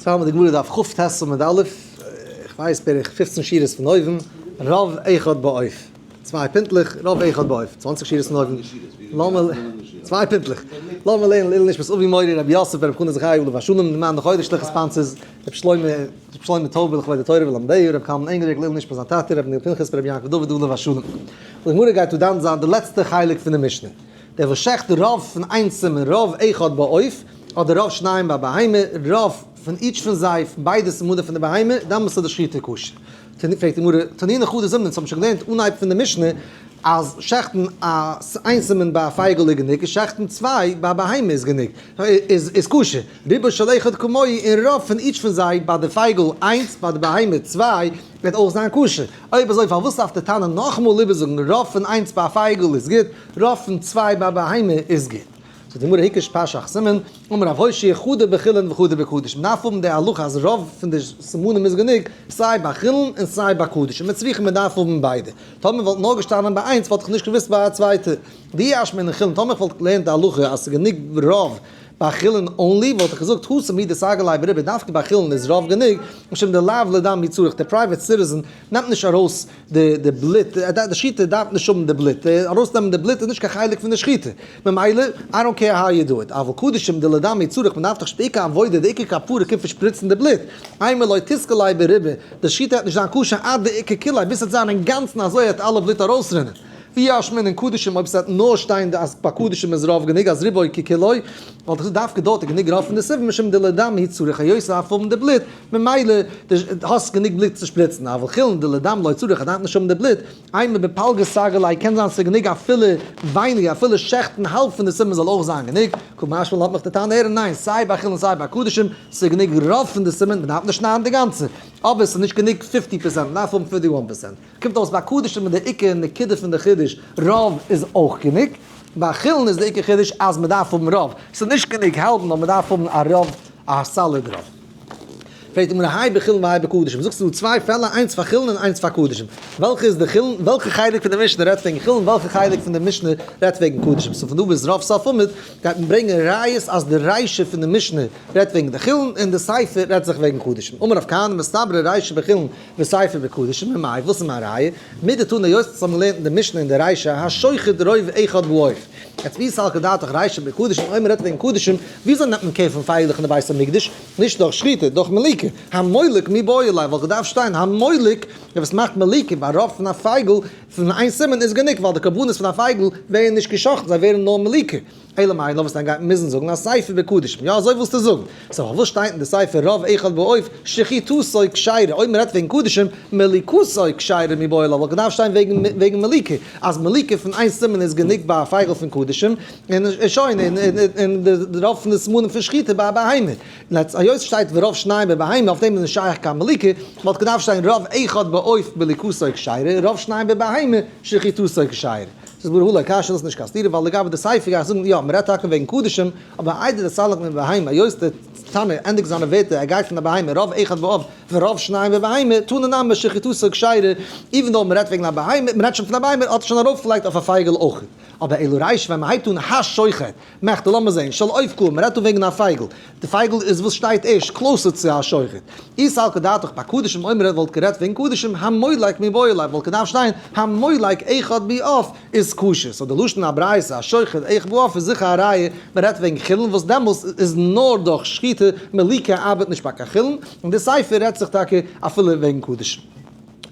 סאו די גמרא דף כ"ט עמוד א', איך ווייס בערך 15 שורות פון אויבן, רוב אחד בעוף, צוויי פינטלעך, רוב אחד בעוף, 20 שורות פון אויבן, לאמיר, צוויי פינטלעך, לאמיר לערנען לעילוי נשמת אבי מורי רבי יוסף ברב חנא זכריה עליו השלום, די מאן דחודש שליח sponsors, רבי שלמה, רבי שלמה טויבער לכבוד התורה ולמדיה, רבי קלמן ענגלריק לעילוי נשמת זיין טאטע רבי ניל פנחס ברבי יעקב דוד עליו השלום. די גמרא גייט דא דן זיין די לעצטע חלק פון די משנה. דער וואס שעכט רוב פון איין סימן רוב אחד בעוף, אדער רוב שניים ביי בהמה, רוב פון each פון זיי, פון ביידע סימנים פון די בהמה, דאמאלס איז די שחיטה כשר. פרעגט די גמרא, תנינא חדא זימנין, אונז האבן שוין געלערנט אנהייב פון די משנה, אז שעכטן א איין סימן ביי א פייגל איז גענוג, און שעכטן צוויי ביי א בהמה איז גענוג, איז כשר. ריבו של אחד כמוהו, און רוב פון each פון זיי, ביי די פייגל איינס, ביי די בהמה צוויי, וועט אויך זיין כשר. אויב אזוי פארוואס דארף די תנא נאכאמאל איבערזאגן רוב פון איינס ביי א פייגל איז גוט, רוב פון צוויי ביי א בהמה איז גוט? זאגט די גמרא היקש פשח סימן, אמר רב הושעיא חדא בחולין וחדא בקדשים, מ'דארף האבן די הלכה אז רוב פון די סימנים איז גענוג סיי ביי חולין און סיי ביי קדשים, מצריכין מ'דארף האבן ביידע, טאמער וואלט נאר געשטאנען ביי איינס וואלט איך נישט געוואוסט ביי א צווייטע, דאי אשמעינן חולין, טאמער איך וואלט געלערנט די הלכה אז ס'איז גענוג רוב ביי חולין only וואלט איך געזאגט התם הוא דסגי ליה ברובא דווקא ביי חולין איז רוב גענוג, משום דלאו לדם הוא צריך, דער private citizen נעמט נישט ארויס די בלוט, די שחיטה דארף נישט האבן די בלוט, ארויסנעמען די בלוט איז נישט קיין חלק פון די שחיטה, ממילא I don't care how you do it, אבל קדשים דלדם הוא צריך, מען דארף דאך די עיקר עבודה, די עיקר כפרה קומט פון שפריצן די בלוט, אימא לא תיסגי ליה ברובא, די שחיטה וועט נישט זיין כשר עד דאיכא כוליה, ביז ס'וועט זיין אינגאנצן אזוי וועט אלע בלוט ארויסרינען. ואי אשמעינן קדשים אויב ס'וועט נאר שטיין אז ביי קדשים איז רוב גענוג אז רובו ככולו, וואלט איך געזאגט דווקא דארט איז גענוג רוב פון די סימנים משום דלדם הוא צריך היות ס'דארף האבן די בלוט, ממילא די האסט גענוג בלוט צו שפריצן, אבל חולין דלדם לא צריך ער דארף נישט האבן די בלוט, אימא בפלגא סגי ליה קען זיין ס'איז גענוג אפילו ווייניגער אפילו שעכטן האלב פון די סימן זאל אויך זיין גענוג, קא משמע לן האט מיך די טענה הערן ניין סיי ביי חולין סיי ביי קדשים ס'איז גענוג רוב פון די סימן מ'דארף נישט שניידן די גאנצע, אבער ס'איז נישט גענוג 50% מ'דארף האבן 51%. קומט אויס ביי קדשים איז די עיקר נקודה פון די חידוש רוב איז אויך גענוג, ביי חולין איז די עיקר חידוש אז מען דארף האבן רוב, ס'איז נישט גענוג האלב נאר מען דארף האבן א רוב א solid רוב. פרעגט די גמרא האי בחולין והאי בקדשים, זאגסט ס'איז דא צוויי פעלער איינס פאר חולין און איינס פאר קדשים, וועלכע איז די חולין, וועלכע חלק פון די משנה רעדט וועגן חולין וועלכע חלק פון די משנה רעדט וועגן קדשים, so פון דא ביז רוב סוף עמוד גייט מען ברענגען ראיות אז די רישא פון די משנה רעדט וועגן די חולין און די סיפא רעדט זיך וועגן קדשים, אמר רב כהנא מסתברא רישא בחולין וסיפא בקדשים ממאי, וואס איז מיין ראיה? מדתנא היות אונז האבן געלערנט אין די משנה אין די רישא השוחט רוב אחד בעוף. יעצט ואי סלקא דעתך רישא בקדשים אויב מ'רעדט וועגן קדשים, וויאזוי נעמט מען care פון פייגלעך אין די בית המקדש? נישט דורך שחיטה, דורך מליקה. המולק מיבעי ליה וואלט געדארפט שטיין המולק, דער וואס מאכט מליקה ביי רוב פון א פייגל פון איין סימן איז גענוג ווייל די קרבנות פון א פייגל ווערן נישט גע'שחט'ן זיי ווערן נאר מליקה. אלא מאי נאר וואס דיין גייט מוזן זאגן אז סיפא בקדשים, יא אזוי ווילסטו זאגן, so פארוואס שטייט אין די סיפא רוב אחד בעוף שחיטתו כשרה, אויב מ'רעדט וועגן קדשים, מליקתו כשרה מיבעי ליה, וואלט געדארפט שטיין וועגן וועגן מליקה, אז מליקה פון איין סימן איז גענוג ביי א פייגל פון קדשים, און שוין, און די רוב פון די סימנים פון שחיטה ביי א בהמה, און היות שטייט ורוב שניים בבהמה אויף דעם איז נישט שייך קיין מליקה, וואלט געדארפט שטיין רוב אחד בעוף מליקתו כשרה, רוב שניים בבהמה שחיטתו כשרה. ס'איז ברור לא קשיא, דאס איז נישט קיין סתירה, ווייל לגבי די סיפא גיי איך זאגן יא, מ'רעדט טאקע וועגן קדשים, אבער איידער די סלק מבהמה, היות די תנא ענדיגט זיינע ווערטער, ער גייט פון די בהמה, רוב אחד בעוף ורוב שניים בבהמה, תנא נמי שחיטתו כשרה, even though מ'רעדט וועגן א בהמה, מ'רעדט שוין פון א בהמה, האט ער שוין ארויפגעלייגט אויף א פייגל אויך. אבער אלא רישא ווען מ'הייבט אן השוחט, מכדי לאמיר זעהן, של עוף קאי, מ'רעדט דא וועגן א פייגל, די פייגל איז וואס שטייט ערשט closer צו א שוחט. אי סלקא דעתך ביי קדשים אויב מ'רעדט וואלט גערעדט וועגן קדשים המולק מיבעי ליה וואלט געדארפט שטיין המולק אחד בעוף איז כשר. so די לשון הברייתא השוחט אחד בעוף איז זיכער א ראיה מ'רעדט וועגן חולין וואס דעמאלס איז נאר דורך שחיטה מליקה ארבעט נישט ביי קיין חולין און די סיפא רעדט זיך טאקע אפילו וועגן קדשים.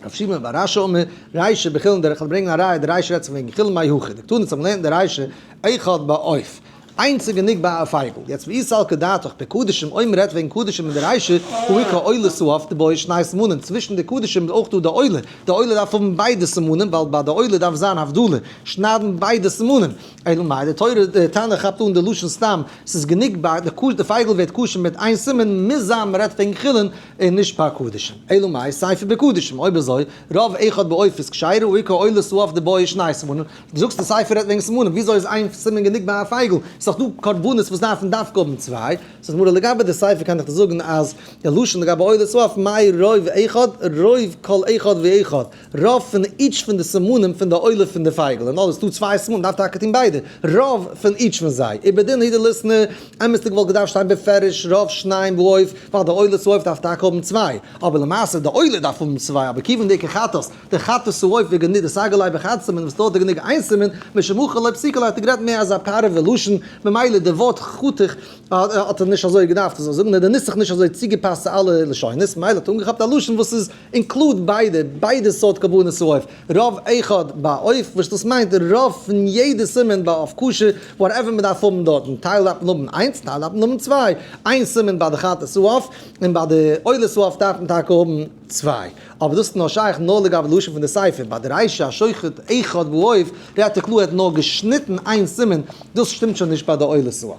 רב שמעון בר אשי אמר, רישא בחולין דרך כלל ברענגען א ראיה די רישא רעדט זיך וועגן חולין מאי הכא דקתני צו האבן געלערנט די רישא אחד בעוף. איינס איז גענוג ביי א פייגל. יעצט ואי סלקא דעתך בקדשים, אויב מ'רעדט וועגן קדשים אין די רישא, הא איכא עולת העוף דבעי שני סימנים, צווישן די קדשים איז אויך דא די עולה, די עולה דארף האבן ביידע סימנים, ווייל ביי די עולה דארף זיין הבדלה, שניידן ביידע סימנים. אלא מאי, די תורה, די תנא כאפט אן די לשון סתם, ס'איז גענוג ביי די קדש, די פייגל ווערט כשר מיט איין סימן, מוז זיין מ'רעדט וועגן חולין און נישט ביי קדשים. אלא מאי, סיפא בקדשים, אויב אזוי, רוב אחד בעוף איז כשרה, הא איכא עולת העוף דבעי שני סימנים, דו זאגסט די סיפא רעדט וועגן סימנים, וויאזוי איז איין סימן גענוג ביי א פייגל? ס'איז דאך דא קרבנות וואס דארפן דווקא האבן צוויי. זאגט די גמרא לגבי די סיפא קען איך דיר זאגן אז די לשון לגבי עולת העוף מאי רוב אחד רוב כל אחד ואחד, רוב פון each פון די סימנים פון די עולה פון די פייגל, און אויב איז דא צוויי סימנים דארף טאקע טון ביידע, רוב פון each פון זיי, ובדין הוא דליתני, אמת'דיג וואלט געדארפט שטיין בפירוש רוב שניים בעוף, ווייל די עולת העוף דארף טאקע האבן צוויי, אבער למעשה די עולה דארף האבן צוויי, אבער כיוון דאיכא חטאת, די חטאת העוף וועגן ניט דסגי ליה בחד סימן וואס דארט איז גענוג איין סימן, משום הכי לא פסיקא ליה האט ער גערעדט מער אזא פארעווע לשון, ממילא די ווארט חתוך האט ער נישט אזוי געדארפט אזוי זאגן, די נוסח נישט אזוי צוגעפאסט צו אלע לשונות, ממילא האט ער אנגעכאפט א לשון וואס איז include ביידע, ביידע סארט קרבנות העוף, רוב אחד בעוף, וואס דאס מיינט רוב פון יעדע סימן ביי עוף כשר, whatever מען דארף האבן דארטן, טייל דארף מען האבן איינס, טייל דארף מען האבן צוויי, איין סימן ביי די חטאת העוף, און ביי די עולת העוף דארף מען טאקע האבן צוויי. אבער דאס איז נאר שייך נאר לגבי לשון פון די סיפא, ביי די רישא השוחט אחד בעוף רעדט ער קלאר ער האט נאר געשניטן איין סימן, דאס שטימט שוין נישט ביי די עולת העוף.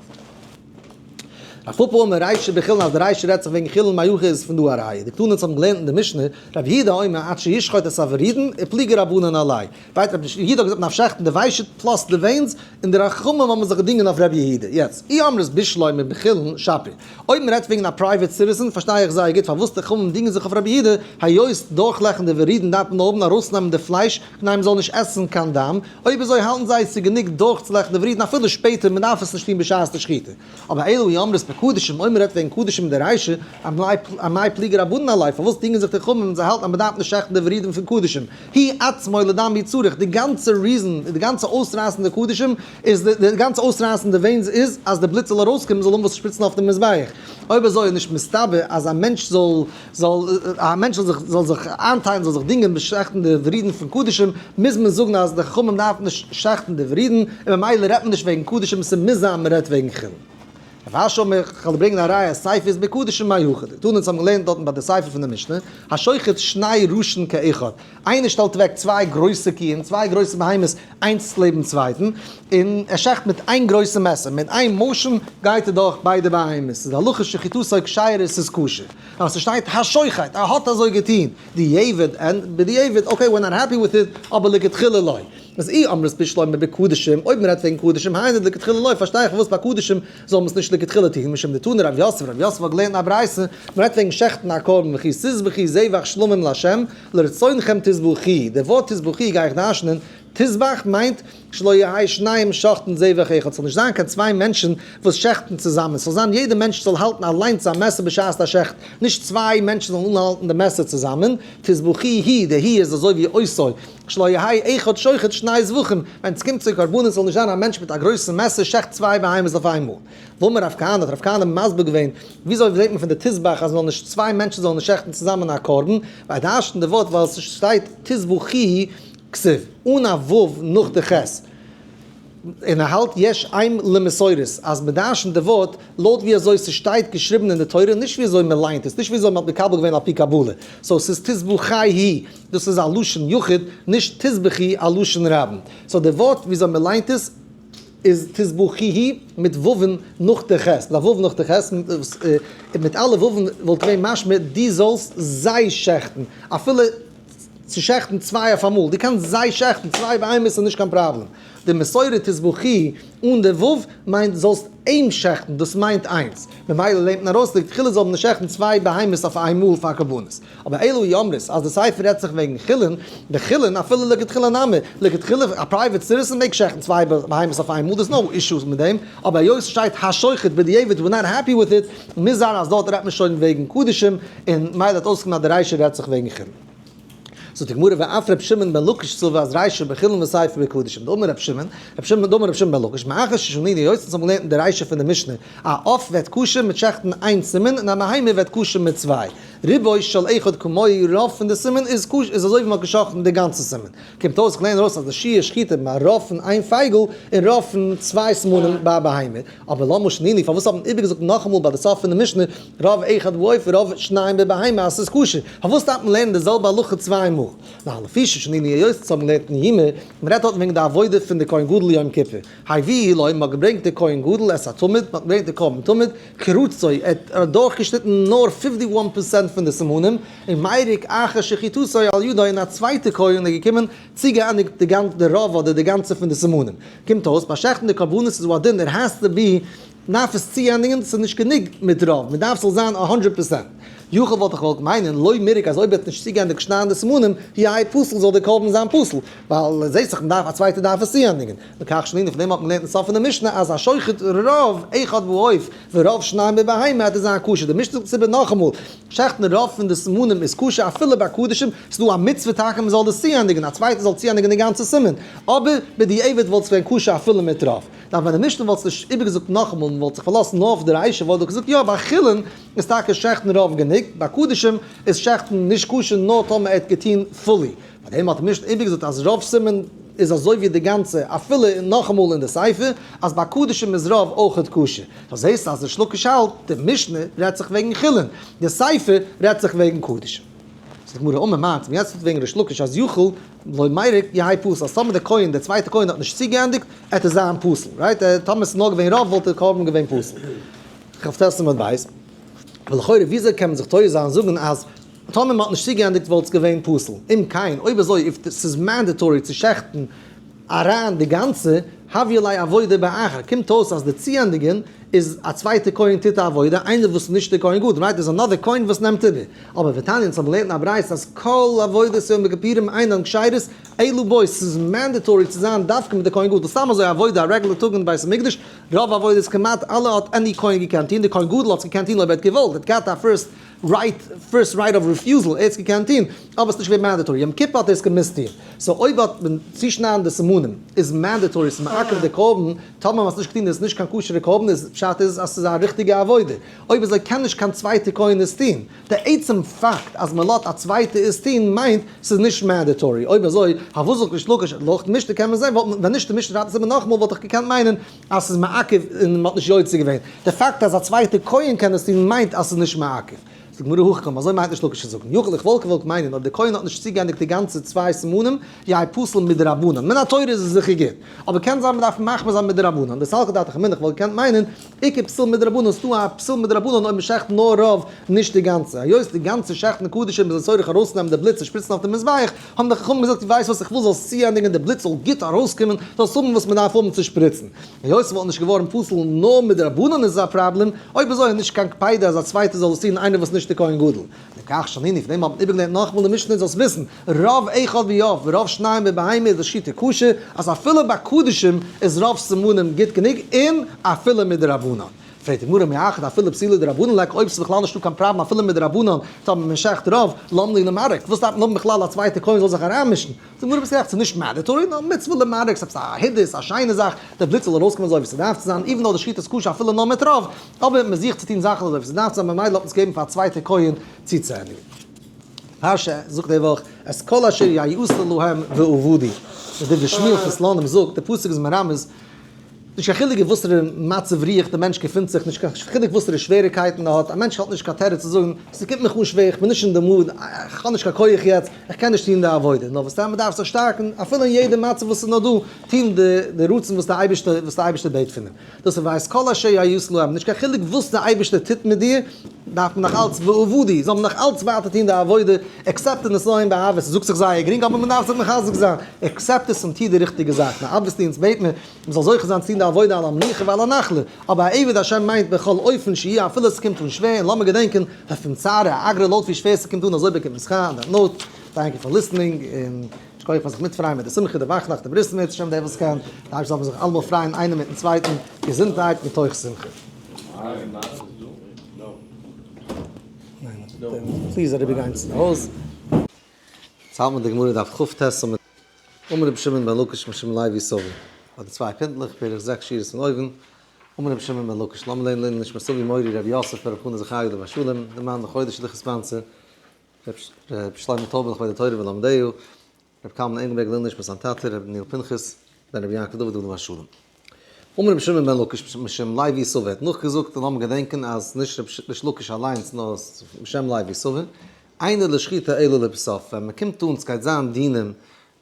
רב פפא אמר רישא בחולין אז די רישא רעדט זיך וועגן חולין מהיכא איז פון דא א ראיה, דקתני אונז האבן געלערנט אין די משנה, רב יהודה אומר עד שישחוט את הוורידין ופליגי רבנן עליה ווייטער רב יהודה האט געזאגט מ'דארף שעכטן די ושט plus די veins, און די חכמים האבן זיך געדינגען אויף רב יהודה. יעצט, אי אמרת בשלמא בחולין שפיר. אויב מ'רעדט וועגן א private citizen פארשטיי איך זייער גוט פארוואס די חכמים דינגען זיך אויף רבי יהודה, היות דורכלעכן די ורידין דארף מען האבן ארויסנעמען די פלייש כדי מ'זאל נישט עסן קיין דם, אויב אזוי האלטן זיי עס איז גענוג דורכצולעכן די ורידין אפילו שפעטער מ'דארף עס נישט טון בשעת די שחיטה. אבער אלא אי אמרת בקדשים אויב מ'רעדט וועגן קדשים דרישא, אמאי פליגי רבנן עליה פארוואס דינגען זיך די חכמים זיי האלטן אז מ'דארף נישט שעכטן די ורידין פון קדשים, הוא עצמו לדם הוא צריך, די גאנצע reason, די גאנצע אויסרייסן די קדשים איז די גאנצע אויסרייסן די veins איז אז די בלוט זאל ארויסקומען זאל האבן וואס צו שפריצן אויף די מזבח. אויב אזוי איז נישט מסתבר אז א מענטש זאל זאל א מענטש זאל זיך זאל זיך איינטיילן זאל זיך דינגען בשעכטן די ורידן פון קדשים, מוז מען זאגן אז די חכמים דארפן נישט שעכטן די ורידן, און ממילא רעדט מען נישט וועגן קדשים ס'מוז זיין מ'רעדט וועגן חולין. רב אשי אמר, כ'וועל דיר ברענגען א ראיה, סיפא איז בקדשים מהיכא דתנא, אונז האבן געלערנט דארטן ביי די סיפא פון די משנה, השוחט שני ראשין כאחד, איינער שטעלט אוועק צוויי גרויסע קיען, צוויי גרויסע בהמות, איינס לעבן צווייטן, און ער שעכט מיט איין גרויסע מעסער, מיט איין motion גייט ער דורך ביידע בהמות, ס'איז הלכה שחיטתו כשרה, ס'איז כשר. נאר ס'שטייט השוחט, ער האט אזוי געטון, דיעבד, און בדיעבד, okay, we're not happy with it, אבער לכתחילה לא. איז אי אמרת בשלמא בקדשים, אויב מ'רעדט וועגן קדשים, היינו דלכתחילה לא, פארשטיי איך פארוואס ביי קדשים זאל מען עס נישט לכתחילה טון, משום דתנא רב יוסף, רב יוסף האט געלערנט אין א ברייתא, מ'רעדט וועגן שעכטן א קרבן וכי תזבחו זבח שלמים לה', לרצונכם תזבחו, די ווארט תזבחו גיי איך דרש'נען, תזבח מיינט שלא יהא שניים שוחטין זבח אחד, ס'זאל נישט זיין קיין צוויי מענטשן וואס שעכטן צוזאמען, ס'זאל זיין יעדער מענטש זאל האלטן אליינס זיין מעסער בשעת ער שעכט, נישט צוויי מענטשן זאלן אנהאלטן די מעסער צוזאמען, תזבחו, די הוא איז אזוי ווי אותו, שלא יהא אחד שוחט שני זבחים, ווען ס'קומט צו קרבנות זאל נישט זיין א מענטש מיט א גרויסן מעסער שעכט צוויי בהמות אויף איינמאל. ואמר רב כהנא, האט רב כהנא מסביר געווען, וויאזוי זעט מען פון די תזבח אז מ'זאל נישט צוויי מענטשן זאלן נישט שעכטן צוזאמען א קרבן, ווייל דרש'נט די ווארט ווייל ס'שטייט תזבחו כתיב, אן א ו' נאך די ח', און ער האלט יש אם למסורת אז מ'דרש'נט די ווארט לויט ווי אזוי ס'שטייט געשריבן אין די תורה, נישט ווי אזוי מ'ליינט עס, נישט ווי אזוי מ'האט מקבל געווען על פי קבלה, so ס'איז תזבחי, דאס איז א לשון יחיד, נישט תזבחי א לשון רבים. so די ווארט ווי אזוי מ'ליינט עס איז תזבחיהי מיט וואו'ן נאך די ח', מיט א וואוו נאך די ח', מיט אלע וואו'ן וואלט געווען משמע דו זאלסט זיי שעכטן, אפילו צו שעכטן צוויי אויף אמאל, דו קענסט זיי שעכטן, צוויי בהמות איז נישט קיין פראבלעם. די מסורה תזבחי אן די ו' מיינט זאלסט אים שעכטן, דאס מיינט איינס. ממילא לערנט מען ארויס לכתחילה זאל מען נישט שעכטן צוויי בהמות אויף איין מאל פאר קרבנות. אבער אלא אי אמרת אז די סיפא רעדט זיך וועגן חולין, בחולין אפילו לכתחילה נמי, לכתחילה א private citizen מעג שעכטן צוויי בהמות אויף איין מאל, there's no issues מיט דעם, אבער היות ס'שטייט השוחט בדיעבד we're not happy with it, מוז זיין אז דארט רעדט מען שוין וועגן קדשים, און מילא האט אויסגעקומען אז די רישא רעדט זיך וועגן חולין. זאגט די גמרא ואף ר' שמעון בן לקיש סבר אז רישא בחולין וסיפא בקדשים, דאמר ר' שמעון, ר' שמעון דאמר ר' שמעון בן לקיש, מאחר ששנינו היות אונז האבן געלערנט אין די רישא פון די משנה, א עוף ווערט כשר מיט שעכטן איין סימן און א בהמה ווערט כשר מיט צוויי, רובו של אחד כמוהו רוב פון די סימן איז כשר איז אזוי ווי מ'האט געשאכטן די גאנצע סימן. קומט אויס כ'לערן ארויס אז די שיעור שחיטה ביי רוב פון איין פייגל און רוב פון צוויי סימנים ביי א בהמה. אבער למה שנינו פארוואס האט מען איבערגעזאגט נאכאמאל ביי די סוף פון די משנה רוב אחד בעוף ורוב שניים בבהמה אז ס'איז כשר? פארוואס דארף מען לערנען די זעלבע הלכה צוויי מאל? נאר לפי ששנינו היות אונז האבן געלערנט אין יומא, מ'רעדט דארטן וועגן די עבודה פון די כהן גדול יום כיפור, הביאו לו, מ'האט געברענגט די כהן גדול את התמיד, מ'האט געברענגט די קרבן תמיד, קרצו, ער האט דורכגעשניטן נאר fifty one percent פון די סימנים, און מריק אחר שחיטתו על ידו און א צווייטע כהן איז געקומען צוגעענדיגט די גאנצע די רוב אדער די גאנצע פון די סימנים. קומט אויס ביי שעכטן די קרבנות איז הוא הדין there has to be דארף עס צוענדיגן, ס'איז נישט גענוג מיט רוב, מען דארף ס'זאל זיין א הונדרעט פראצענט. יכול וואלט איך געוואלט מיינען, לא מירק אז אויב ער האט נישט צוגעענדיגט שניידן די סימנים, יהא פסול זאל דער קרבן זיין פסול, ווייל זעהט זיך מען דארף א צווייטער דארף עס צוענדיגן. לכך שנינו פון דעם האט מען געלערנט אין סוף פון די משנה אז השוחט רוב אחד בעוף ורוב שניים בבהמה וועט עס זיין כשר, די משנה זאגט עס איבער נאכאמאל, שעכטן רוב פון די סימנים איז כשר אפילו ביי קדשים, ס'איז דא א מצוה טאקע מען זאל דאס צוענדיגן, א צווייטער זאל צוענדיגן די גאנצע סימן, אבער בדיעבד וואלט עס געווען כשר אפילו מיט רוב. דאן ווען די משנה וואלט עס נישט איבערגעזאגט נאכאמאל און וואלט זיך פארלאזט נאר אויף די רישא וואלט איך געזאגט יא ביי חולין איז טאקע שעכטן רוב גענוג, ביי קדשים איז שעכטן נישט כשר נאר טאמער ער האט געטון fully. ביי דעם האט די משנה איבערגעזאגט אז רוב סימן איז אזוי ווי די גאנצע אפילו נאכאמאל אין די סיפא אז ביי קדשים איז רוב אויכעט כשר. דאס זעסטו אז ריש לקיש האלט די משנה רעדט זיך וועגן חולין, די סיפא רעדט זיך וועגן קדשים. זאגט די גמרא אמר מר, צום יעצט וועגן ריש לקיש אז יכול לא מריק יהא פסול אז טאמער דער כהן דער צווייטער כהן האט נישט צוגעענדיגט עט עס זיין פסול right טאמער עס איז נאר געווען רוב וואלט דער קרבן געווען פסול. כ"ט עמוד ב'. ולכאורה וויאזוי קען מען זיך טועה זיין זאגן אז טאמער מען האט נישט צוגעענדיגט וואלט עס געווען פסול? אם כן אויב אזוי if ס'איז mandatory צו שעכטן אריין די גאנצע הויא ליה עבודה באחר קומט אויס אז די צוענדיגען איז א צווייטע כהן טוט א עבודה איינער וואס איז נישט די כהן גדול right איז another כהן וואס נעמט איבער אבער ותניא אונז האבן געלערנט אין א ברייתא אז כל עבודת יום הכיפורים אינן כשרות אלא בו ס'איז mandatory צו זיין דווקא מיט די כהן גדול סתם אזוי עבודה א רעגולער טאג אין בית המקדש רוב עבודות כמעט אלע האט any כהן געקענט טון די כהן גדול האט עס געקענט טון אויב ער האט געוואלט ער האט געהאט א first right first right of refusal ער האט עס געקענט טון אבער עס איז נישט געווען mandatory יום כיפור האט ער עס געמוזט טון so אויב האט מען צושניידן די סימנים איז mandatory ס'איז מעכב די קרבן טאמער מ'האט עס נישט געטון איז עס נישט קיין כשר'ע קרבן איז פשט איז אז ס'איז א ריכטיגע עבודה אויב אזוי קען נישט קיין צווייטע כהן עס טון די עצם פאקט אז מ'לאט א צווייטע עס טון מיינט ס'איז נישט mandatory אויב אזוי פארוואס זאגט ריש לקיש לויט משנה קען מען זען וואלט מען ווען נישט די משנה שרייבט עס איבער נאכאמאל וואלט איך געקענט מיינען אז ס'איז מעכב און מ'האט נישט יוצא געווען. די פאקט אז א צווייטע כהן קען עס טון מיינט אז ס'איז נישט מעכב. זאגט גמרא הכי קאמר, אזוי מיינט ריש לקיש צו זאגן. יכול איך וואלט געוואלט מיינען אויב די כהן האט נישט צוגעענדיגט די גאנצע צוויי סימנים, יהא פסול מדרבנן. מן התורה איז עס זיכער גוט. אבער קען זיין מ'דארף מחמיר זיין מדרבנן. דסלקא דעתך אמינא איך וואלט געקענט מיינען איכא פסול מדרבנן ס'דא א פסול מדרבנן אויב מ'שעכט נאר רוב נישט די גאנצע. היות די גאנצע שעכטן קדשים איז לצורך ארויסנעמען די בלוט צו שפריצן אויף די מזבח, האבן די חכמים געזאגט, דו ווייסט וואס, איך וויל זאלסט צוענדיגן, די בלוט זאל גוט ארויסקומען, זאלסט האבן וואס מען דארף האבן צו שפריצן. היות ס'וואלט נישט געווארן פסול נאר מדרבנן איז עס א פראבלעם, אויב אזוי איז נישט קיין קפידא אז א צווייטער זאל עס טון איינער וואס נישט די כהן גדול. לכך שנינו, פון דעם האט מען איבערגעלערנט נאכאמאל די משנה, זאלסט וויסן, רוב אחד בעוף ורוב שניים בבהמה איז די שיטה כשר, אז אפילו ביי קדשים איז רוב סימנים גוט גענוג און אפילו מדרבנן. פרעגט די גמרא מאחד אפילו פסולא דרבנן ליכא אויב ס'איז בכלל נישטא קיין פראבלעם אפילו מדרבנן טאמער מען שעכט רוב למה לי למרק וואס דארף מען האבן בכלל א צווייטע כהן זאל זיך אריינמישן? זאגט די גמרא ביסט גערעכט ס'איז נישט mandatory נאר מצוה למרק ס'איז עפעס א הידור א שיינע זאך די בלוט זאל ארויסקומען אזוי ווי ס'דארף צו זיין even though די שחיטה איז כשר אפילו נאר מיט רוב אבער מען זוכט צו טון זאכן אזוי ווי ס'דארף צו זיין ממילא האט מען עס געגעבן פאר א צווייטע כהן צוצוענדיגן. פרשה זאגט די וואך את כל אשר יעשה להם ועבדו די דברי שמואל פון סלאנים זאגט די פסוק איז מרמז נישט קיין חילוק אין וואסערע מצב רוח דער מענטש געפינט זיך, נישט קיין חילוק וואסערע שוועריקייטן ער האט, א מענטש האט נישט קיין תירוץ צו זאגן, ס'קומט מיך אן שווער, איך בין נישט אין די mood, איך האב נישט קיין כח יעצט, איך קען נישט טון די עבודה. נאר וואס דען, מ'דארף זיך שטארקן, אפילו אין יעדע מצב וואס איז נאר דא, טון די רצון וואס דער אייבערשטער וואס דער אייבערשטער בעט פון אים. דאס איז ואת כל אשר יעשה להם, נישט קיין חילוק וואס דער אייבערשטער טוט מיט דיר, דארף מען נאך אלץ ועבדו, זאל מען נאך אלץ ווייטער טון די עבודה, accept נסיון באהבה, ס'זאגט זיך זייער גרינג אבער מ'דארף זיך מחזק זיין, accept עס און טו די ריכטיגע זאך, נאר obviously אונז בעט מען מ'זאל זוכה זיין צו טון די עבודה על המנוחה ועל הנחלה, אבער א עבד השם מיינט בכל אופן שיהיה אפילו עס קומט אן שווער, און לאמיר געדענקען לפום צערא אגרא לויט ווי שווער ס'קומט אן אזוי באקומט מען שכר, on that note, thank you for listening, און שכוח פאר זיך מיטפרייען מיט די שמחה די וואכנאכט די ברית אם ירצה השם דער וואס קען, די אייבערשטער זאל מען זיך אלעמאל פרייען איינער מיטן צווייטן, געזונטהייט מתוך שמחה. please אריבערגיין צו די הויז. יעצט האלט מען די גמרא דף כ"ט עמוד. אמר רבי שמעון בן לקיש משום לוי סבא, ביי די צוויי פינטלעך, בערך זעקס שורות פון אויבן, אמר רבי שמעון בן לקיש, לאמיר לערנען לערנען נשמת אבי מורי רבי יוסף ברב חנא זכריה עליו השלום, די מאן דחודש שליחות sponsor, רבי שלמה טויבער לכבוד התורה ולומדיה, רבי קלמן ענגלבערג לעילוי נשמת זיין טאטע רבי דניאל פנחס בן רבי יעקב דוד עליו השלום. אמר רבי שמעון בן לקיש משום לוי סבא האט נאכגעזאגט און לאמיר געדענקען אז נישט ריש לקיש אליינס נאר בשם לוי סבא, אינו לשחיטה אלא לבסוף, ווען מען קומט אן סגייט זיין דינים,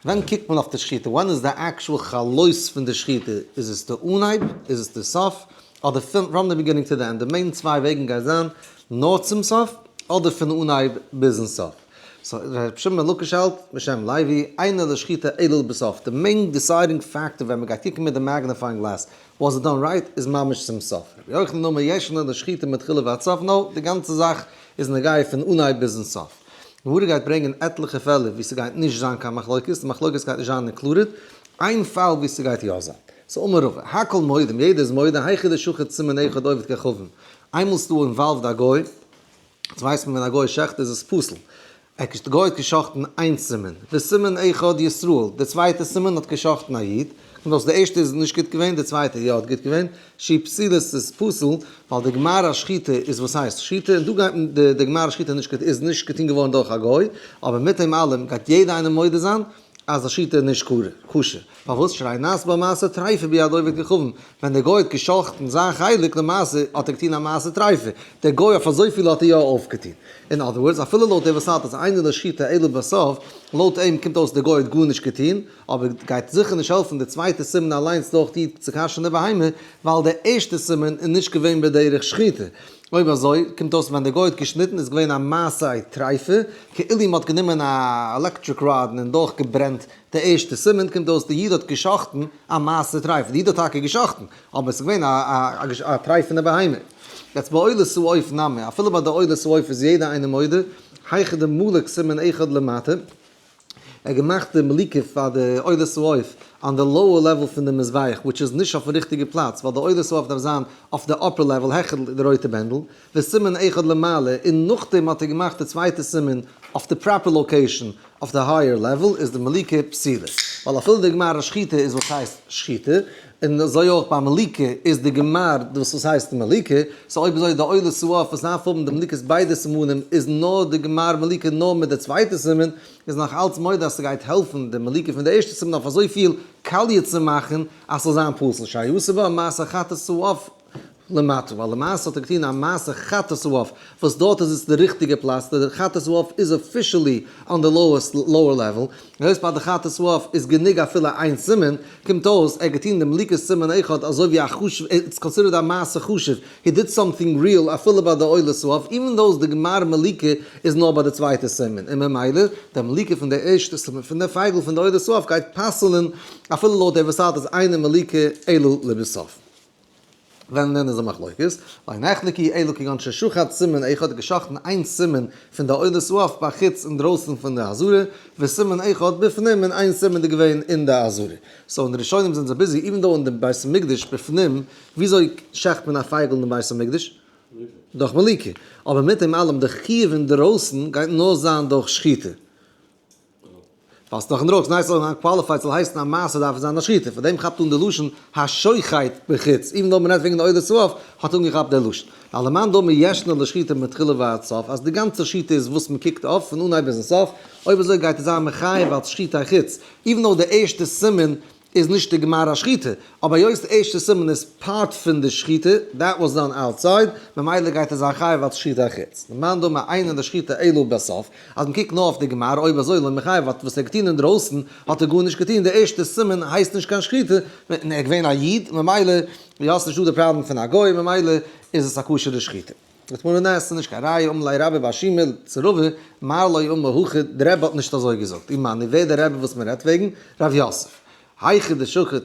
ווען קוקט מען אויף די שחיטה, ווען איז די actual חלות פון די שחיטה, איז עס די אנהייב, איז עס די סוף, אדער from the beginning to the end, די main צוויי וועגן גייט זיין נאר צום סוף. אדער פון אנהייב ביזן סוף. So ר' שמעון בן לקיש האלט, בשם לוי, אינה לשחיטה אלא לבסוף. די main deciding factor ווען מ'גייט קוקן מיט די magnifying glass, was it done right, איז ממש צום סוף. רבי יוחנן אמר ישנה לשחיטה מתחילה ועד סוף, no, די גאנצע זאך איז נוגע פון אנהייב ביזן סוף. גמרא גייט ברענגען עטליכע פעלער ווי ס'גייט נישט זיין קיין מחלוקת, די מחלוקת גייט נישט זיין included, איין פאל ווי ס'גייט יא זיין. So אמר רבא, הכל מודים, יעדער איז מודה, היכא דשחט סימן אחד עובד כוכבים. איינמאל ס'דא involved א גוי, יעצט ווייסט מען ווען א גוי שעכט איז עס פסול. ער די גוי האט געשאכטן איין סימן, וסימן אחד ישראל, די צווייטע סימן האט געשאכטן א איד, קומט אויס די ערשטע איז נישט גוט געווען, די צווייטע יא האט גוט געווען, שהיא פסולה איז פסול, ווייל די גמר השחיטה איז וואס הייסט שחיטה, און דא גייט מען די די גמר השחיטה נישט גוט איז נישט געטון געווארן דורך א גוי, אבער מיט דעם אלעם גייט יעדער איינער מודה זיין אז די שחיטה איז נישט כשר. פארוואס שהרי נעשה בה מעשה טריפה ביד עובד כוכבים? ווען דער גוי האט געשחט'ן זיין חלק למעשה האט ער געטון א מעשה טריפה, דער גוי אויף אזויפיל האט ער יא אויפגעטון. אין other words, אפילו לויט דער וואס האלט אז אינה לשחיטה אלא בסוף, לויט אים קומט אויס דער גוי האט גארנישט געטון, אבער גייט זיכער נישט העלפן די צווייטע סימן אליינס דורך די צו כשר'ן די בהמה, ווייל דער ערשטע סימן איז נישט געווען בדרך שחיטה. אויב אזוי, קומט אויס ווען דער גוי האט געשניטן איז געווען א מעשה טריפה, כאילו מ'האט גענומען א electric rod און דורך געברענט די ערשטע סימן, קומט אויס די איד האט געשחט'ן א מעשה טריפה, די איד האט טאקע געשחט'ן, אבער עס איז געווען א טרייפענע בהמה. יעצט בעולת העוף נמי, אפילו ביי די עולת העוף איז יעדער איינער מודה, היכא דמליק סימן אחד למטה, ער האט געמאכט די מליקה פאר די עולת העוף on די lower level פון די מזבח, which איז נישט אויפן ריכטיגע פלאץ, ווייל די עולת העוף דארף זיין אויף די upper level העכער די רויטע בענדל, וסימן אחד למעלה, און נאכדעם האט ער געמאכט די צווייטע סימן אויף די proper location אויף די higher level איז די מליקה פסולה, ווייל אפילו די גמר השחיטה איז וואס הייסט שחיטה, און אזוי אויך ביי מליקה איז די גמר דאס וואס הייסט מליקה, so אויב אזוי די עולת העוף וואס דארף האבן די מליקות ביידע סימנים איז נאר די גמר מליקה נאר מיט די צווייטע סימן, איז נאך אלץ מודה אז ס'גייט העלפן די מליקה פון די ערשטע סימן אויף אזויפיל קאליע צו מאכן אז ס'זאל זיין פסול, שהרי עשה בה מעשה חטאת העוף למטה, ווייל למעשה האט ער געטון א מעשה חטאת העוף, וואס דארט איז עס די ריכטיגע פלאץ, די חטאת העוף איז officially on די lowest lower level, היות ביי די חטאת העוף איז גענוג אפילו איין סימן, קומט אויס ער האט געטון די מליקת סימן אחד אזוי ווי א חשוב, it's considered א מעשה חשוב, he did something real אפילו ביי די עולת העוף, even though די גמר מליקה איז נאר ביי די צווייטע סימן, און ממילא די מליקה פון די ערשטע סימן פון די פייגל פון די עולת העוף גייט פסל'ן אפילו לויט דער וואס האלט אז אינה מליקה אלא לבסוף. ווען דען איז א מחלוקת? לא נחלקו אלא כגון ששחט סימן אחד געשאכטן איין סימן פון די עולת העוף בחוץ אינדרויסן פון די עזרה, וסימן אחד בפנים און איין סימן איז געווען אין די עזרה. so אין די ראשונים זענען זיי busy even though אין די בית המקדש בפנים, וויאזוי שעכט מען א פייגל אין די בית המקדש? דורך מליקה. אבער מיט דעם אלעם די חיוב אינדרויסן גייט נאר זיין דורך שחיטה. ווייל ס'דאך אין רוקס, ניי ס'זאל זיין qualified ס'זאל הייסן א מעשה דארף עס זיין א שחיטה, פאר דעם כאפט אן די לשון השוחט בחוץ, even though מ'רעדט וועגן די עולת העוף, האט אנגעכאפט דער לשון. ולמאן דאמר ישנה לשחיטה מתחילה ועד סוף, אז די גאנצע שחיטה איז וואס מ'קוקט אויף פון אנהייב ביזן סוף, אויב אזוי גייט עס זיין מחייב אלס שחוטי חוץ, even though די ערשטע סימן איז נישט די גמר השחיטה, אבער היות די ערשטע סימן איז part פון די שחיטה, that was done outside, ממילא גייט עס זיין חייב אלס שחוטי חוץ. למאן דאמר אינה לשחיטה אלא בסוף, אז מען קוקט נאר אויף די גמר, אויב אזוי לא מיחייב האט וואס ער געטון אינדרויסן האט ער גארנישט געטון, די ערשטע סימן הייסט נישט קיין שחיטה, און ער איז געווען א איד, ממילא יא ס'נישט דא די פראבלעם פון א גוי, ממילא איז עס א כשר'ע שחיטה. זאגט מרן נס, ס'איז נישט קיין ראיה, אמר ליה רבה בר שימי צו רבא, מר לא אמר הכי, דער רבי האט נישט אזוי געזאגט, ומני, ווער דער רבי וואס מען רעדט וועגן? רב יוסף. היכא דשחט,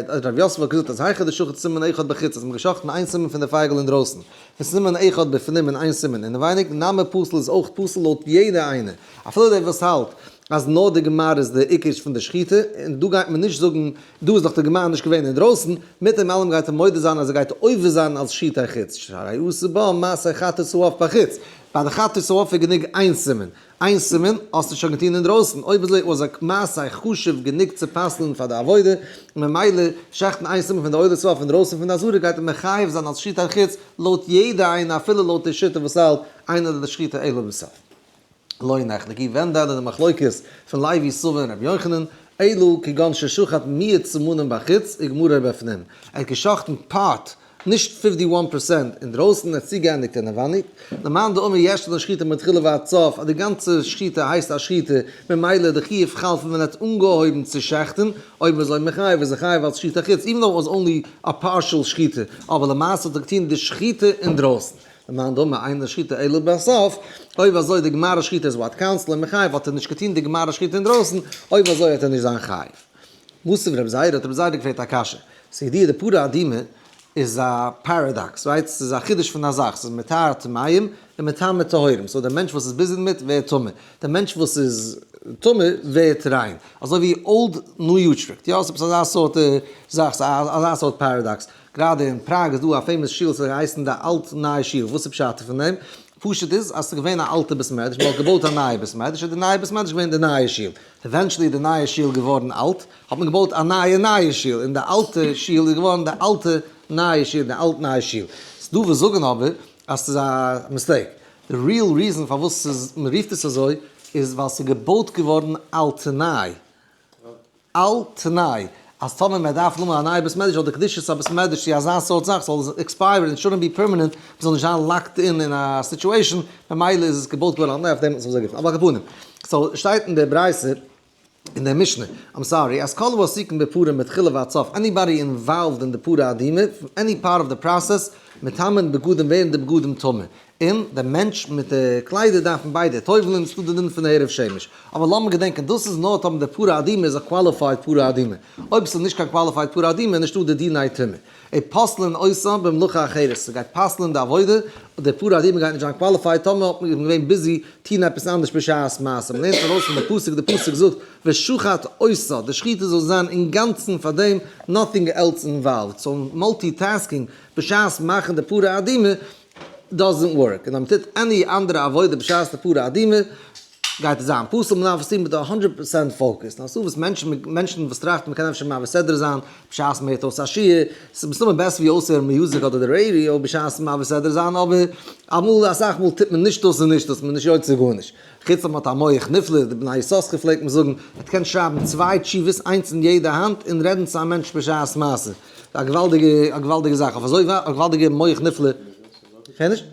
רב יוסף האט געזאגט אז היכא דשחט סימן אחד בחוץ, אז מען האט געשחט'ן איין סימן פון די פייגל אינדרויסן, וסימן אחד בפנים און איין סימן אינעווייניג, נמי פסול איז אויך פסול לויט יעדע איינער, אפילו דער וואס האלט אז נאר די גמר איז די עיקר פון די שחיטה, און דא גייט מען נישט זאגן דא איז דאך די גמר נישט געווען אינדרויסן, מיט דעם אלעם גייט ער מודה זיין אז ער גייט עובר זיין אלס שחוטי חוץ, שהרי עשה בה מעשה חטאת העוף בחוץ, ביי די חטאת העוף איז גענוג איין סימן, איין סימן האסטו שוין געטון אינדרויסן, אויב אזוי איז א מעשה חשוב גענוג צו פסל'ן פאר די עבודה, ממילא שעכטן איין סימן פון די עולת העוף אינדרויסן פון די עזרה גייט ער מחייב זיין אלס שחוטי חוץ לויט יעדע איינע אפילו לויט די שיטה וואס האלט אינה לשחיטה אלא בסוף. לא נחלקו ווען דען איז די מחלוקת פון לוי סבא און רבי יוחנן, אלא כגון ששחט מיעוט סימנים בחוץ וגמרו בפנים, ער האט געשחטן part, נישט 51% אינדרויסן, ער האט צוגעענדיגט אינעווייניג, למאן דאמר ישנה לשחיטה מתחילה ועד סוף, אז די גאנצע שחיטה הייסט א שחיטה, ממילא די חיוב חל פון ווען ער האט אנגעהויבן צו שעכטן, אויב אזוי מחייב איז ער חייב אלס שחוטי חוץ, even though it was only a partial שחיטה, אבער למעשה האט ער געטון די שחיטה אינדרויסן. למאן דאמר אין שחיטה אלא בסוף, אויב אזוי די גמר השחיטה איז what counts, למיחייב האט ער נישט געטון די גמר השחיטה אינדרויסן, אויב אזוי וועט ער נישט זיין חייב. מתיב רבי זירא האט רבי זירא געפרעגט א קשיא, ס'איז ידוע די פרה אדומה איז א paradox, right? ס'איז א חידוש פון א זאך, ס'איז מטהר טמאים און מטמא טהורים, so דער מענטש וואס איז busy דערמיט ווערט טמא, דער מענטש וואס איז טמא ווערט ריין, אזוי ווי old new Utrecht, יא? ס'איז עפעס אזא סארט זאך, ס'איז אזא סארט paradox. גראדע אין פראג איז דא א famous שול, ס'האט געהייסן די אלט נייע שול, וואס איז פשט פון דעם? פשוט איז אז ס'איז געווען א אלטע בית מדרש, מ'האט געבויט א נייע בית מדרש, איז די נייע בית מדרש געווען די נייע שול. eventually איז די נייע שול געווארן אלט, האט מען געבויט א נייע נייע שול, און די אלטע שול איז געווארן די אלטע נייע שול, די אלט נייע שול. ס'דא וואס זאגן אבער אז ס'איז א mistake. די real reason פארוואס ס'איז מ'רופט עס אזוי איז ווייל ס'איז געבויט געווארן אלט ניי. על תנאי אז טאמער מען דארף נאמען א נייע בית מדרש אדער קדושת הבית מדרש צו אזא סארט זאך זאל עס expire ן און shouldn't be permanent, מען זאל נישט זיין locked in אין א situation, ממילא איז עס געבויט געווארן על תנאי אויף דעם האט מען עס אזוי גערופן. אבער על כל פנים, so שטייט אין די ברייתא אין די משנה, I'm sorry, אז כל העוסקין בפרה מתחילה ועד סוף, anybody involved אין די פרה אדומה, any part of the process, מטמאין בגדים ווערן די בגדים טמא. און דער מענטש מיט די קליידער דארפן ביידע טובל'ן, ס'דא די דין פון הערב שמש. אבער לאמיר געדענקען, דאס איז נאר טאמער די פרה אדומה איז א qualified פרה אדומה. אויב ס'איז נישט קיין qualified פרה אדומה איז נישטא די דיני טומאה. ופוסלין אותה במלאכה אחרת, ס'גייט פסל'ן די עבודה, די פרה אדומה גייט נישט זיין qualified טאמער האט מען געווען busy טון עפעס אנדערש בשעת מעשה. מ'לערנט ארויס פון די פסוק, די פסוק זאגט ושחט אותה, די שחיטה זאל זיין אינגאנצן פאר דעם, nothing else involved. so multitasking בשעת מאכן די פרה אדומה doesn't work, און אז מ'טוט any אנדערע עבודה בשעת די פרה אדומה, גייט עס זיין פסול, מ'דארף עס טון מיט א 100% focus. נאר ס'דא וואס מענטשן, מענטשן וואס טראכטן מ'קען אפשר מעביר סדרה זיין בשעת מ'הערט אויס א שיעור, ס'איז מסתמא בעסער ווי אויסהערן music אדער די radio בשעת מעביר סדרה זיין, אבער אמאל, אסאך מאל טוט מען נישט דאס און נישט דאס, מ'איז נישט יוצא גארנישט. חוץ אז מ'האט א מח נפלא, די בני יששכר פלעגט מען זאגן, ער קען שרייבן צוויי תשובות איינס אין יעדע האנט און רעדן צו א מענטש בשעת מעשה. א געוואלדיגע, א געוואלדיגע זאך, אויף אזוי ווייט, א געוואלדיגע מח נפלא. כ'הער נישט?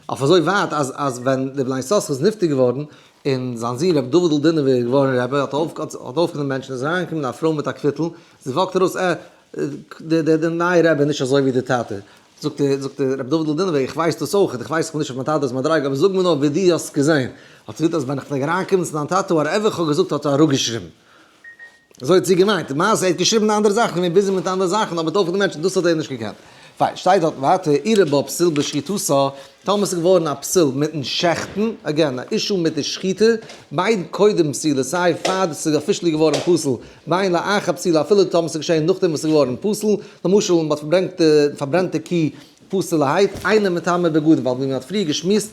אויף אזוי ווייט אז אז ווען דער בני יששכר איז נפטר געווארן, און זיין זון רבי דוד'ל דינובער איז געווארן רבי, האט ער האט אויפגענומען מענטשן, איז אריינגעקומען א פרוי מיט א קוויטל, זי walk ט ארויס, אה, די די די נייע רבי איז נישט אזוי ווי די טאטע. זאגט ער, זאגט ער, רבי דוד'ל דינובער, איך ווייס דאס אויך, איך ווייס איך בין נישט אויף מיין טאטע'ס מדריגה, אבער זאג מיר נאר ווי דו האסט געזען. האט זי געזאגט אז ווען איך פלעג אריינקומען צו דיין טאטע whatever איך האב געזאגט האט ער אראפגעשריבן. אזוי האט זי געמיינט, למעשה ער האט געשריבן אנדערע זאכן, געווען busy מיט אנדערע זאכן, אבער אויך די מענטשן, דאס האט ער נישט געקענט. פיין, שטייט דארט ווייטער, אירע בה פסיל בשחיטתו, טאמער ס'איז געווארן א פסול מיטן שעכטן, again, א issue מיט די שחיטה, בין קודם פסילה, סיי פאר ס'איז officially געווארן פסול, בין לאחר פסילה, אפילו טאמער ס'איז געשען נאכדעם וואס ס'איז געווארן פסול, למשל מ'האט פארברענגט די פארברענטע קי פסול'ערהייט, אינו מטמא בגדים, ווייל ווי מ'האט פריער געשמועסט,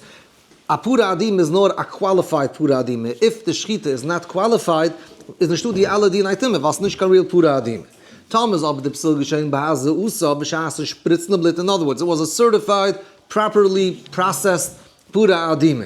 א פרה אדומה איז נאר א qualified פרה אדומה, if די שחיטה איז not qualified איז נישטא די אלע דיני טומאה ווייל ס'איז נישט קיין real פרה אדומה. טאמער איז אבער די פסול געשען בהזאתה בשעת'ן שפריצן די בלוט, in other words it was a certified properly processed פרה אדומה.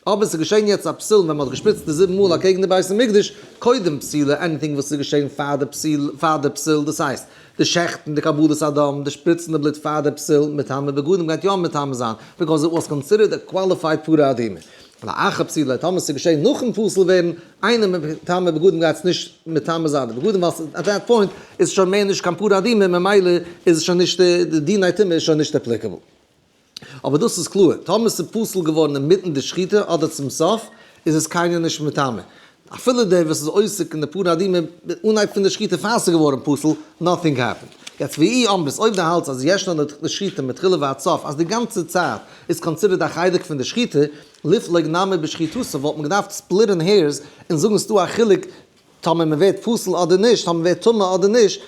אבער ס'איז געשען יעצט א פסול ווען מ'האט געשפריצט די זיבן מאל אקעגן די בית המקדש, קודם פסילה anything וואס איז געשען פאר די פסילה פאר די פסול דאס הייסט די שעכטן, די קבלת הדם, די שפריצן די בלוט פאר די פסול, מטמא בגדים גייט יא מטמא זיין, because it was considered a qualified פרה אדומה. לאחר פסילה, טאמער ס'איז געשען נאכן פסול ווערן, אינו מטמא בגדים גייט עס נישט מטמא זיין די בגדים, ווייל at that point איז עס שוין מער נישט קיין פרה אדומה, ממילא איז עס שוין נישט, די דיני טומאה איז שוין נישט applicable. אבער דאס איז קלאר, טאמער ס'איז פסול געווארן אינמיטן די שחיטה אדער צום סוף, איז עס קיינער נישט מטמא. אפילו דער וואס איז עוסק אין די פרה אדומה אנהייב פון די שחיטה פאר ס'איז געווארן פסול, nothing happened. יעצט ואי אמרת, אויב דו האלטסט אז ישנה לשחיטה מתחילה ועד סוף, אז די גאנצע צייט איז considered א חלק פון די שחיטה, ליפלוג נמי בשחיטתו, וואלט מען געדארפט split ן hairs און זאגן ס'דא א חילוק טאמער מ'ווערט פסול אדער נישט, טאמער מ'ווערט טמא אדער נישט,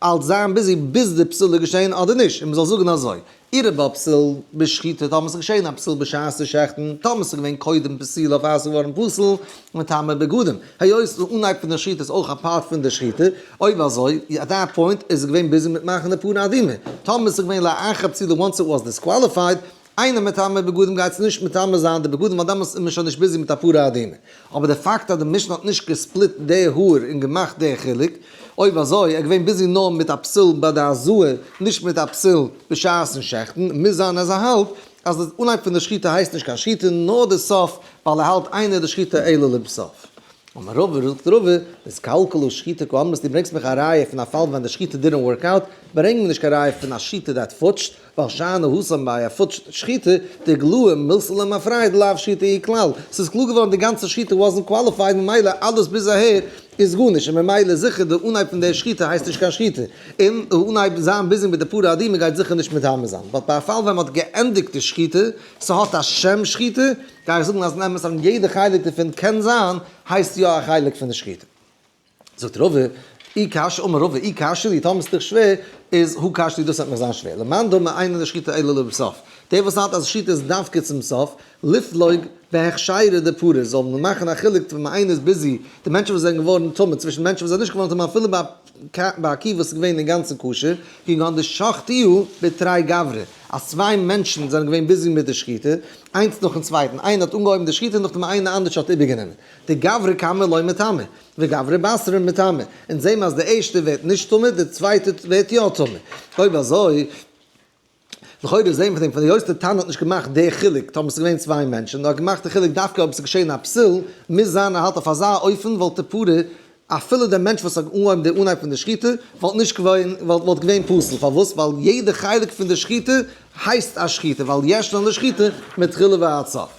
אלץ זיין busy ביז די פסול איז געשען אדער נישט, און מ'זאל זאגן אזוי, אירע ביי פסול בשחיטה טאמער ס'איז געשען א פסול בשעת שעכטן, טאמער ס'איז געווען קודם פסילה פאר ס'איז געווארן פסול, מטמא בגדים, היות די אנהייב פון די שחיטה איז אויך א part פון די שחיטה, אויב אזוי, at that point איז עס געווען busy מיט מאכן די פרה אדומה, טאמער ס'איז געווען לאחר פסילה once it was disqualified, אינו מטמא בגדים גייט עס נישט מטמא זיין די בגדים ווייל דעמאלטס איז מען שוין נישט busy מיט א פרה אדומה. אבער די פאקט אז די משנה האט נישט גע split די האר און געמאכט די חילוק, אויב אזוי ער געווען busy נאר מיט א פסול ביי די הזאה נישט מיט א פסול בשעת'ן שעכטן, מוז זיין אז ער האלט אז די אנהייב פון די שחיטה הייסט נישט קיין שחיטה נאר די סוף ווייל ער האלט אינה די שחיטה אלא לבסוף. אמר רבא, זאגט רבא, נתקלקלה שחיטה קאמרת, דו ברענגסט מיך א ראיה פון א פאל ווען די שחיטה didn't work out, ברענג מיר נישט קיין ראיה פון א שחיטה that פוטשט, ווייל שאני התם ביי א פוטש שחיטה, דאיגלאי מילתא למפרע דלאו שחיטה היא כלל, ס'איז קלאר געווארן די גאנצע שחיטה wasn't qualified ממילא אלעס ביז אהער איז גארנישט און ממילא זיכער די אנהייב פון די שחיטה הייסט נישט קיין שחיטה, און אנהייב זיין busy מיט די פרה אדומה גייט זיכער נישט מטמא זיין, but ביי א פאל ווען מ'האט געענדיגט די שחיטה, ס'האט א שם שחיטה, גיי איך זאגן אז אין אמת אז יעדע חלק דערפון קען זיין הייסט יא א חלק פון די שחיטה. זאגט רבא, אי קשיא, אמר רבא, אי קשיא לי, טאמער ס'דיך שווער, איז הא קשיא לי, דאס וועט מיך זיין שווער. למאן דאמר אינה לשחיטה אלא לבסוף. דער וואס האלט אז שחיטה איז דווקא צום סוף, ליפלוג בהכשרה דפרה, זאל מען מאכן א חילוק ווען איינער איז busy, די מענטשן וואס זענען געווארן טמא, צווישן מענטשן וואס זענען נישט געווארן טמא אפילו ביי א קו וואס איז געווען אינגאנצן כשר, כגון דשחטוה בתרי גברי, אז צוויי מענטשן זענען געווען busy מיט די שחיטה, איינס נאכן צווייטן, איינער האט אנגעהויבן די שחיטה נאכדעם איינער אנדערש האט איבערגענומען. דגברא קמא לא מטמא, וגברא בתרא מטמא, אונז זעהן אז די ערשטע ווערט נישט טמא, די צווייטע ווערט יא טמא. אויב אזוי, לכאורה זעהן מיר פון דעם פון היות די תנא האט נישט געמאכט די חילוק טאמער ס'איז געווען צוויי מענטשן, נאר געמאכט די חילוק דווקא אויב ס'איז געשעהן א פסול, מוז זיין ער האלט אויף אזא אופן וואלט די פרה אפילו דער מענטש וואס האט אנגעהויבן די אנהייב פון די שחיטה וואלט נישט געווען וואלט געווען פסול, פארוואס? ווייל יעדע חלק פון די שחיטה הייסט א שחיטה ווייל ישנה לשחיטה מתחילה ועד סוף.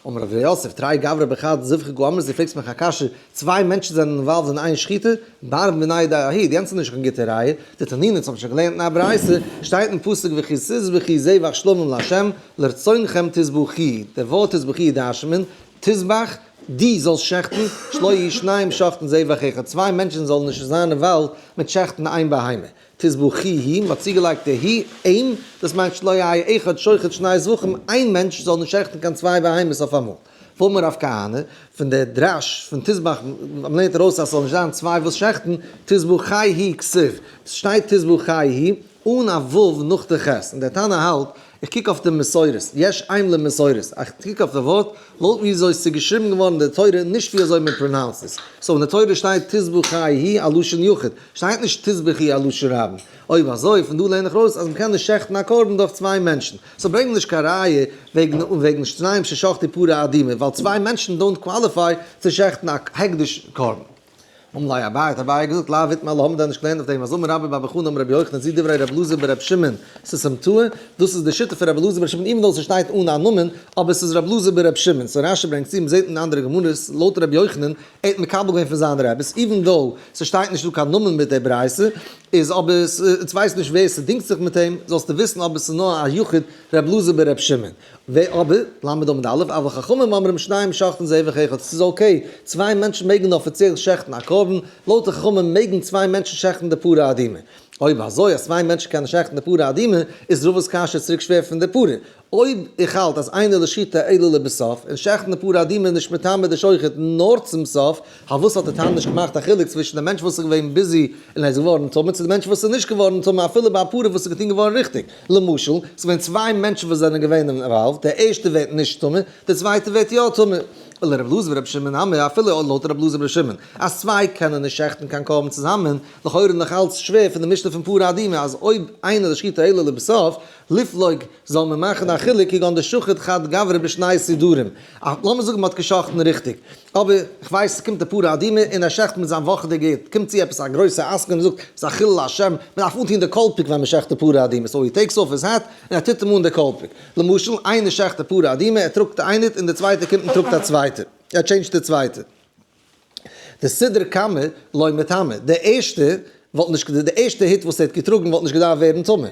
אמר רבי יוסף, תרי גברי בחד זבחא קאמרת, דו פרעגסט מיך א קשיא, צוויי מענטשן זענען involved אין איין שחיטה, בר מינייהו דההיא, יענץ איז נישט קיין גוטע ראיה, דתנינא, אונז האבן שוין געלערנט אין א ברייתא, שטייט אין פסוק וכי תזבחו זבח שלמים לה', לרצונכם תזבחו, די ווארט תזבחו דרש'נט מען, תזבח, דו זאלסט שעכטן, שלא יהיו שניים שוחטין זבח אחד, צוויי מענטשן זאלן נישט זיין involved מיט שעכטן איין בהמה. תזבחו, מ'האט צוגעלייגט די הוא, אים, דאס מיינט שלא יהא אחד שוחט שני זבחים, איין מענטש זאל נישט שעכטן קיין צוויי בהמות אויף אמאל. ואמר רב כהנא, פון די דרש פון תזבח, מ'לערנט ארויס אז ס'זאל נישט זיין צוויי וואס שעכטן, תזבחהו כתיב, ס'שטייט תזבחהו אן א ו' נאך די ח', און דער תנא האלט, איך קוק אויף די מסורת, יש אם למסורת, איך קוק אויף די ווארט, לויט ווי אזוי ס'איז געשריבן געווארן אין די תורה, נישט ווי אזוי מען pronounce ט עס. so אין די תורה שטייט תזבחהו א לשון יחיד, שטייט נישט תזבחי א לשון רבים. אויב אזוי, פון דא לערן איך ארויס אז מ'קען נישט שעכטן א קרבן דורך צוויי מענטשן. so ברענג נישט קיין ראיה וועגן וועגן שניים ששחטו פרה אדומה, ווייל צוויי מענטשן don't qualify צו שעכטן א הקדש קרבן. אמר ליה אביי, האט אביי געזאגט, לאו איתמר עלה, האבן מיר דען נישט געלערנט אויף דעם אז אמר רבה בר בר חנה אמר רבי יוחנן זו דברי רבי אלעזר ברבי שמעון סתמתאה, דאס איז די שיטה פון רבי אלעזר ברבי שמעון even though ס'שטייט אן א נאמען, אבער ס'איז רבי אלעזר ברבי שמעון, so רשי ברענגט צו, מ'זעט אין אנדערע גמרות, לויט רבי יוחנן, ער האט מקבל געווען פון זיינע רביס, even though ס'שטייט נישט דא קיין נאמען מיט די ברייתא, איז אבער אונז ווייסן נישט ווער ס'דינגט זיך מיט אים, זאלסטו וויסן אבער ס'איז נאר א יחיד רבי אלעזר ברבי שמעון. ווער אבער, ל' עמוד א', אבל חכמים אומרים שניים שוחטין זבח אחד, ס'איז okay, צוויי מענטשן מעגן אפיציעל שעכטן א קרבן, לויט די חכמים מעגן צוויי מענטשן שעכטן די פרה אדומה. אויב אזוי אז צוויי מענטשן קענען שעכטן די פרה אדומה, איז רבא'ס קשיא צוריק שווער פון די פרה. אויב איך האלט אז אינה לשחיטה אלא לבסוף, און שעכטן די פרה אדומה איז נישט מטמא די שוחט נאר צום סוף, פארוואס האט די תנא נישט געמאכט א חילוק צווישן די מענטש וואס איז געווען busy און ער איז געווארן טמא צו די מענטש וואס איז נישט געווארן טמא אפילו ביי א פרה וואס איז געטון געווארן ריכטיג? למשל, ס'איז געווען צוויי מענטשן וואס זענען געווען involved, דער ערשטער ווערט נישט טמא, דער צווייטער ווערט יא טמא. ולר' אלעזר בר' שמעון אמר, אפילו לויט ר' אלעזר בר' שמעון, אז צוויי קענען נישט שעכטן קיין קרבן צוזאמען, לכאורה נאך אלץ שווער פון די משנה פון פרה אדומה אז אויב אינה לשחיטה אלא לבסוף, ליפלוג זאל מען מאכן א חילוק כגון דשחט חד גברא בשני סדרים. לאמיר זאגן מ'האט געשאכטן ריכטיג, אבער כ'ווייס ס'קומט די פרה אדומה און ער שעכט מיט זיין וואכעדיגע הוט, קומט צו עפעס א גרויסע עסקן און זאגט ס'איז א חילול השם, מ'דארף אנטון די קאלפיק ווען מ'שעכט די פרה אדומה, so he takes off his hat און ער טוט אים אן די קאלפיק. למשל איינער שעכט די פרה אדומה, ער טראגט איין הוט און די צווייטע קומט און טראגט א צווייטע, ער change ט די צווייטע. דסידר קמא לא מטמא, די ערשטע וואלט נישט, די ערשטע הוט וואס ער האט געטראגן וואלט נישט געדארפט ווערן טמא,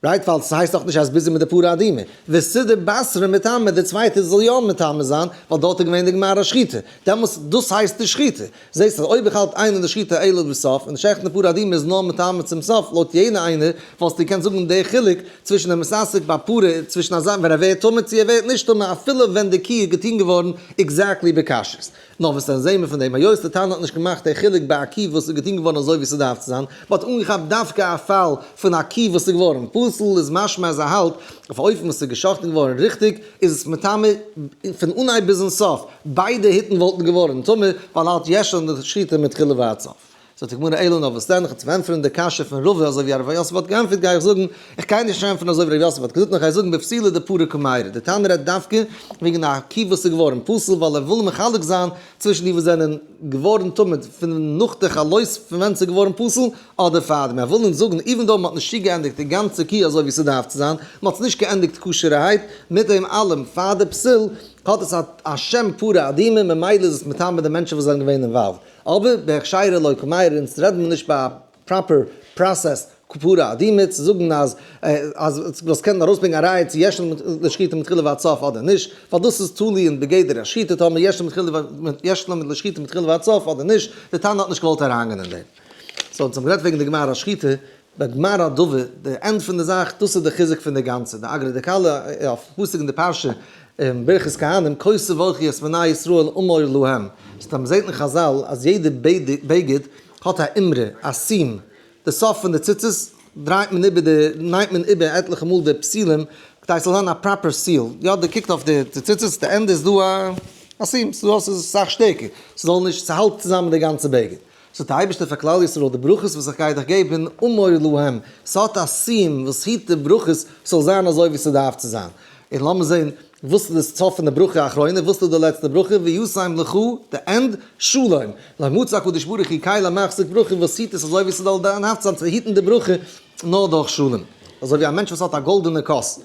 right? ווייל ס'הייסט דאך נישט אז busy מיט די פרה אדומה. וסידר בתרא מטמא, די צווייטע זאל יא מטמא זיין, ווייל דארט איז געווען די גמר השחיטה. דעמאלס דאס הייסט די שחיטה. זעסט אז אויב איך האלט אינה לשחיטה אלא לבסוף, און שעכטן די פרה אדומה איז נאר מטמא צום סוף, לויט יענע איינער, וואלסטו געקענט זאגן די חילוק צווישן דעם מתעסק ביי פרה, צווישן אזא ווען ער ווערט טמא צו ער ווערט נישט טמא אפילו ווען די קי איז געטון געווארן exactly בכשרות. נאר וואס דען זעהן מיר פון דעם היות די תנא האט נישט געמאכט די חילוק ביי א קי וואס איז געטון געווארן אזוי ווי ס'דארף צו זיין, מ'האט אנגעכאפט דווקא א פאל פון א קי וואס איז געווארן פסול, איז משמע אז ער האלט אויף א אופן וואס איז גע'שחט'ן געווארן ריכטיג איז עס מטמא פון אנהייב ביזן סוף, ביידע היטן וואלטן געווארן טמא ווייל ער האלט ישנה לשחיטה מתחילה ועד סוף. זאגט די גמרא אלא נאר וואס דען, איך האב צו ענטפערן די קשיא פון רבא אזוי ווי רב יוסף האט געענטפערט גיי איך זאגן, איך גיי נישט ענטפערן אזוי ווי רב יוסף האט געזאגט נאר איך גיי זאגן בפסילה דפרה קמיירי, די תנא רעדט דווקא וועגן א קו וואס איז געווארן פסול ווייל ער וויל מחלק זיין צווישן די וואס זענען געווארן טמא פון נאך די חלות פון ווען ס'איז געווארן פסול אדער פארדעם, ער וויל אונז זאגן even though מ'האט נישט צוגעענדיגט די גאנצע קו אזוי ווי ס'דארף צו זיין, מ'האט עס נישט געענדיגט כשר'ערהייט, מיט דעם אלעם פאר די פסול האט עס א שם פרה אדומה ממילא איז עס מטמא די מענטשן וואס זענען געווען involved. אבער בהכשרה לא קמיירי אונז רעדן מיר נישט ביי א proper process פרה אדומה צו זאגן אז אז זאלסט קענען ארויסברענגען א ראיה צו יש לשחיטה מתחילה ועד סוף אדער נישט, ווייל דאס איז תלוי אין בגדר השחיטה טאמער יש מתחילה יש לשחיטה מתחילה ועד סוף אדער נישט, די תנא האט נישט געוואלט אריינגיין אין דעם. so אונז האבן גערעדט וועגן די גמר השחיטה, ביי גמר הדבר, די end פון די זאך, דאס איז די חיזוק פון די גאנצע, די אגרא דכלה אויף פסוק אין די פרשה אין ברכת כהנים, כה תברכו את בני ישראל אמור להם, סתם מ'זעט אין חזל אז יעדע בגד האט א אימרא, א seam, די סוף פון די ציצית דרייט מען איבער די, נייט מען איבער עטליכע מאל די פתילים, כדי ס'זאל זיין א proper seal, יא די קוקט אויף די ציצית, די ענדע איז דא א seam, ס'דא ס'איז אסאך שטערקער, ס'זאל נישט, ס'האלט צוזאמען די גאנצע בגד. זאגט דער אייבערשטער פאר כלל ישראל די ברכות וואס איך גיי דיך געבן, אמור להם, ס'האט א seam וואס היט די ברכות ס'זאל זיין אזוי ווי ס'דארף צו זיין. און לאמיר זען וואס איז די סוף פון די ברכה האחרונה, וואס איז די לעצטע ברכה, וישם לך, די end, שלום. לא מצא הקדוש ברוך הוא כלי מחזיק ברכה וואס היט עס אזוי ווי ס'זאל דארף צו זיין צו היטן די ברכה נאר דורך שלום. אזוי ווי א מענטש וואס האט א גאלדענע כוס,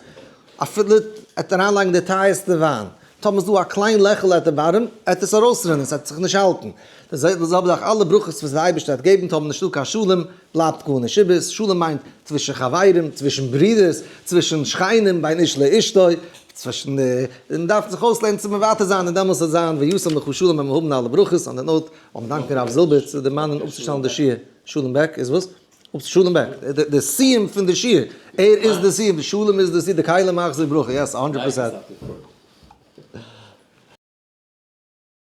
אפילו ער וועט אריינלייגן די טייערסטע וויין, טאמער איז דא א קליין לעכל at the bottom, עט עס ארויסרינען, ס'עט זיך נישט האלטן. די זעלבע זאך אלע ברכות וואס דער אייבערשטער האט געבן, טאמער נישטא קיין שלום, בלייבט גארנישט איבער. שלום מיינט צווישן חברים, צווישן ברידערס, צווישן שכנים, בין איש לאשתו, צווישן די, מען דארף זיך אויסלערנען צו מוותר זיין און דעמאלס וועט זיין וישם לך שלום ווען מיר האבן אלע ברכות. on that note, לאמיר דאנקען הרב זילבער צו דערמאנען אפצושטעלן די שיעור. שלום בעק איז וואס? אופס, שלום בעק, די סיום פון די שיעור, ער איז די סיום, שלום איז די סיום, די כלי מחזיר ברכה, yes, 100%.